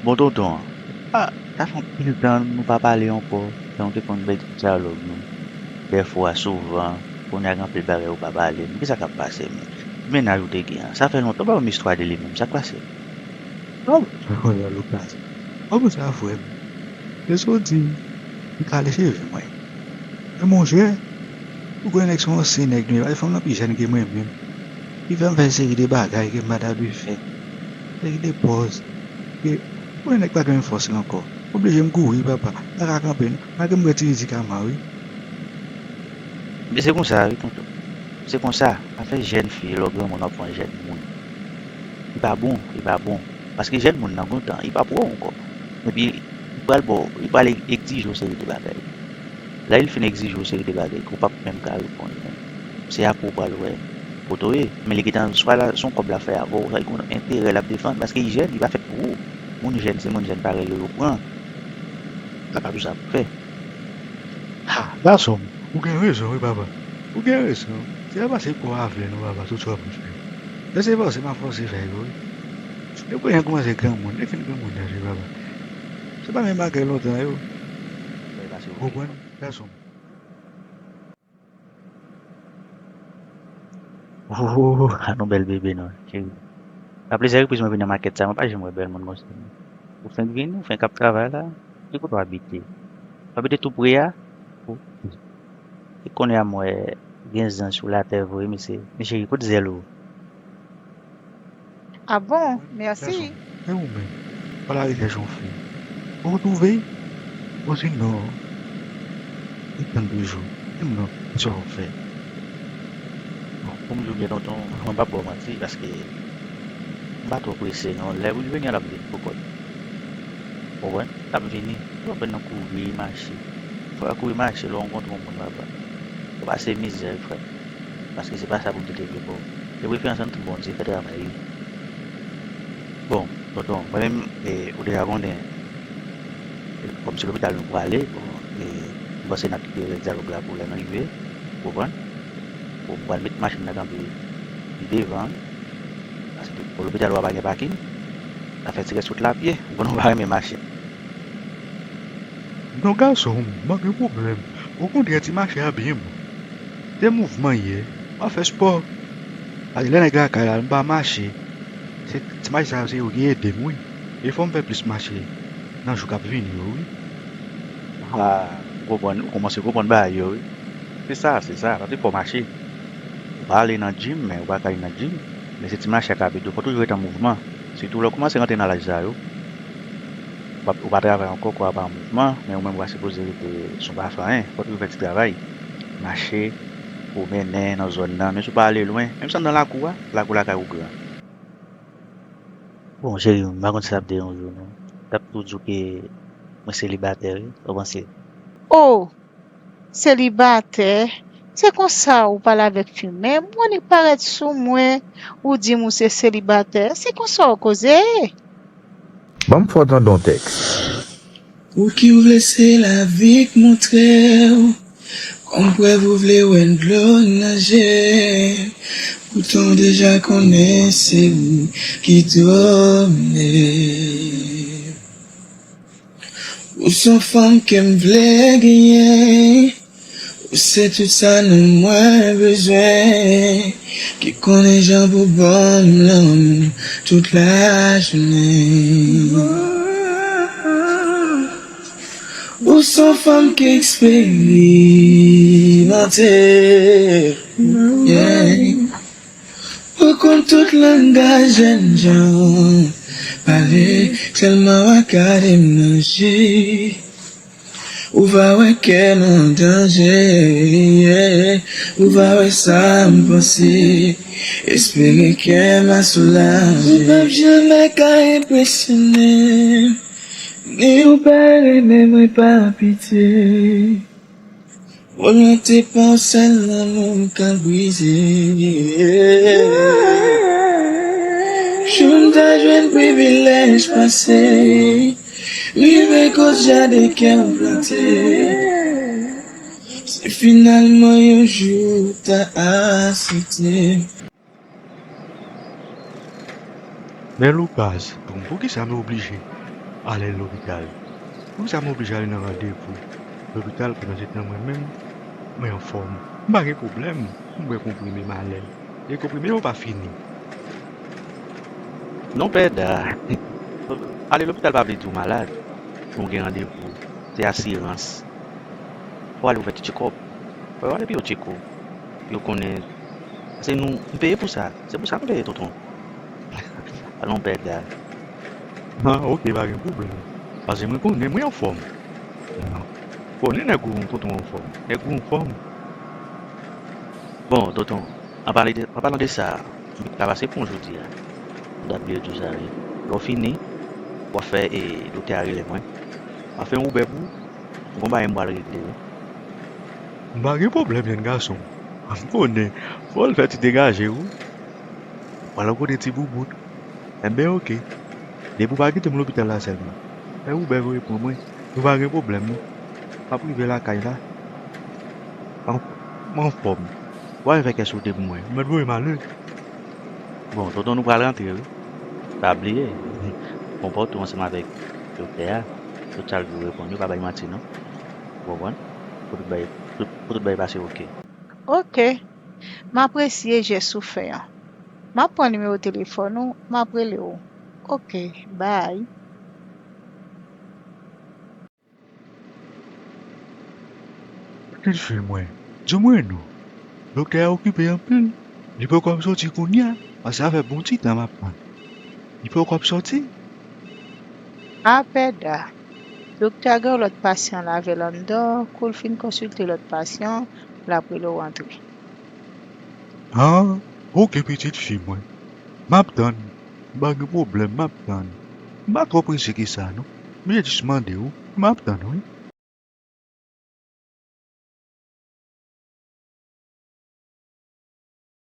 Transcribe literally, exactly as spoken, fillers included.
Bon, tonton, ah, sa fè anpil tan nou pa pale ankò. Jan nou te konn bèl ti dyalòg nou. Dèfwa, souvan, kounye a gen anpil bagay ou pa pale. Men kisa k ap pase, men? Ki mennaj ou te gen an? Sa fè lontan ou pa ban m istwa de li menm. Sa k pase? Oh, oh, Lucas. Kòman sa, frè m? Se sa w di m, m kale cheve mwen. Men monchè, ou konnen nèg se yon ansyen nèg li ye, fanm nan pi jèn ke mwen menm. Li fè m fè yon seri de bagay ke m pa ta dwe fè. Seri de pòz. Ke, ou konnen nèg pa gen fòs li ankò. Oblije m kouri, papa. M pa ka kanpe non. Malgre m pran ti medikaman, wi. Men se konsa, wi, tonton. Se konsa. Afè jèn fi, lè w granmoun w ap pran jèn moun. Li pa bon, li pa bon. Paske jèn moun nan gon tan, li pa pou ou ankò. Epi, li pral ba w, li pral egzije w seri de bagay. Lè l fin egzije w seri de bagay ke w p ap menm ka reponn, men se apre w pral wè kote w ye. Men li gentan swa la, se yon kòb l ap fè avè w, swa li gen yon enterè l ap defann, paske li jèn, li pa fèt pou ou. Moun jèn, se moun jèn parèy yo yo pran. Sa pa tou sa pou fè. Ha, gason m, ou gen rezon, wi, papa. Ou gen rezon. Se pa pase kò avè nou, papa, tout sa w ap fè. Lè se fòse, m ap fòse fè yo, wi. Depi w kòmanse granmoun, depi w fin granmoun, deja, papa. Se pa menm bagay lontan, yo. Ou konprann, gason m? Oh, a nou bèl bebe, non, cheri. A plizyè repriz mwen vin nan makèt sa, mwen pa janm wè bèl moun konsa. Ou fenk vini, ou fenk ap travay la. E kote w abite? W abite tou pre a? Ou, e kounye a m wè gen zanj sou latè vre, mesye. Men cheri, kot zèl ou? Ah bon, mèsi. Gason, e ou menm? Pale avèk yon fi. Ou twouve? Ou di non. Li tann toujou. Di m non, sa w fè? Bon, pou m di w byen, tonton, mwen p ap ba w manti, paske m pa twò prese, non. Lè pou l vini an, l ap vin pou kò l. Ou konprann? L ap vini. Ou konprann nan kouri, mache. Fò w kouri, mache, lè w rankontre yon moun, papa. Ou pase mizè, frè. Paske se pa sa Bondye te vle pou ou. De preferans, ann tann Bondye fè travay li. Bon, tonton, mwen menm, e, ou deja konnen, e, kòm se lopital nou prale, bon, e, m panse n ap kite rès dyalòg la pou lè n rive, ou konprann? Bon, m pral met machin nan kanpe pi devan, paske pou lopital ou a pa gen pakin, n a fè ti rès wout la a pye, ou konn ou pa renmen mache. Non, gason m, m pa gen pwoblèm. Okontrè, ti mache a byen bon. Se mouvman l ye. M ap fè spò. Paske lè nèg lakay la, m pa mache. Se ti mache sa yo, se yo ki ede m, wi. E fò m fè plis mache nan jou k ap vini yo, wi. Ah, ou konprann, ou kòmanse konprann bagay yo, wi. Se sa, se sa, paske fò w mache. Ou pa ale nan gym, men ou pa ka ale nan gym. Men se ti mache a k ap ede w. Fò w toujou ret an mouvman. Sitou lè w kòmanse rantre nan laj sa yo. Ou pa, ou pa travay ankò, kò a pa an mouvman, men ou menm ou pa sipoze rete sou pa fè anyen. Fò w toujou fè ti travay. Mache, pwomennen nan zòn nan, menm si w pa ale lwen, menm si anndan lakou a, lakou lakay ou gran. Bon, cheri, m pa konn si sa ap deranje w, non. T ap tou di w ke mwen selibatè, wi. Sa w panse? Oh! Selibatè? Se konsa ou pale avèk fi w menm? Ou annik parèt sou mwen, ou di m ou se selibatè. Se konsa w koze? Ban m fè w tande yon tèks. Ou ki w vle se lavi k montre w, kòm prèv ou vle wè dlo nan je, poutan w deja konnen se ou ki domine. Ou se yon fanm ke m vle genyen. Ou se tout sa nan mwen bezwen. Ki konnen jan pou ban m lanmou tout lajounen. Ou se yon fanm ki eksperimante. Yeah. Ou konn tout langaj jènjan. Pale sèlman w a gade m nan je. Ou va wè kè m an danje. Ou va wè sa m panse. Espere kè m a soulaje. Ou p ap janmen ka enpresyone m. Ni ou pa renmen mwen pa pitye. Volonte pa w sèl lanmou m ka brize. Jou m ta jwenn privilèj pase, rive kot jaden kè w plante. Si finalman yon jou w ta aksepte. Men Lucas, bon, poukisa nou oblije Ale lopital. Poukisa m oblije ale nan randevou lopital pandan se tan mwen menm, mwen anfòm? M pa gen pwoblèm, m pran konprime m alèz. E konprime yo pa fini. Non, pèda. Ale lopital pa vle di w malad. Ou gen randevou. Se asirans. Fò ale ou fè ti tchekòp. Fò yo ale pou yo tcheke w. Pou yo konnen. Paske nou, m peye pou sa. Se pou sa m peye, tonton. Alon, pèda. Ah, ok, pa gen pwoblèm. Paske mwen konnen mwen anfòm. Konnen nèg ou, tonton anfòm. Nèg ou anfòm. Bon, tonton, an palan de, an palan de sa, m ta pase pran jodi a. M ta bliye di w sa, wi. Lè w fini, w ap fè e, doktè a rele mwen. M ap fè yon Uber pou ou. Gon bagay m pral regle, wi. M pa gen pwoblèm, jèn gason. M konnen. Fò l fè ti degaje, wi. Pral rankontre ti boubout. Enben, ok. Depi w pa kite m lopital la sèlman. Fè Uber voye pran mwen. Nou pa gen pwoblèm, non. M ap rive lakay la. M anfòm. W a fè kè sote pou mwen. Ou mèt voye m ale. Bon, tonton, nou pral rantre, wi. Pa bliye. Konpòte w ansanm avèk doktè a. Tout sa l di w reponn, yo pa bay manti, non. Ou konprann? Pou tout bagay, tout, pou tout bagay pase ok. Ok. M apresye jès ou fè an. M ap pran nimewo telefòn ou, m ap rele w. Ok, bay. Pitit fi mwen, di mwen non. Doktè a okipe anpil. Li poko ap soti kounye a, paske sa fè bon ti tan m ap tann. Li poko ap soti. A pèda. Doktè a gen yon lòt pasyan l avè l anndan, kou l fin konsilte lòt pasyan, l ap rele w antre. Ah, ok pitit fi mwen. M ap tann. M pa gen pwoblèm, m ap tann. M pa twò prese ke sa non. M vle jis mande w, m ap tann wi.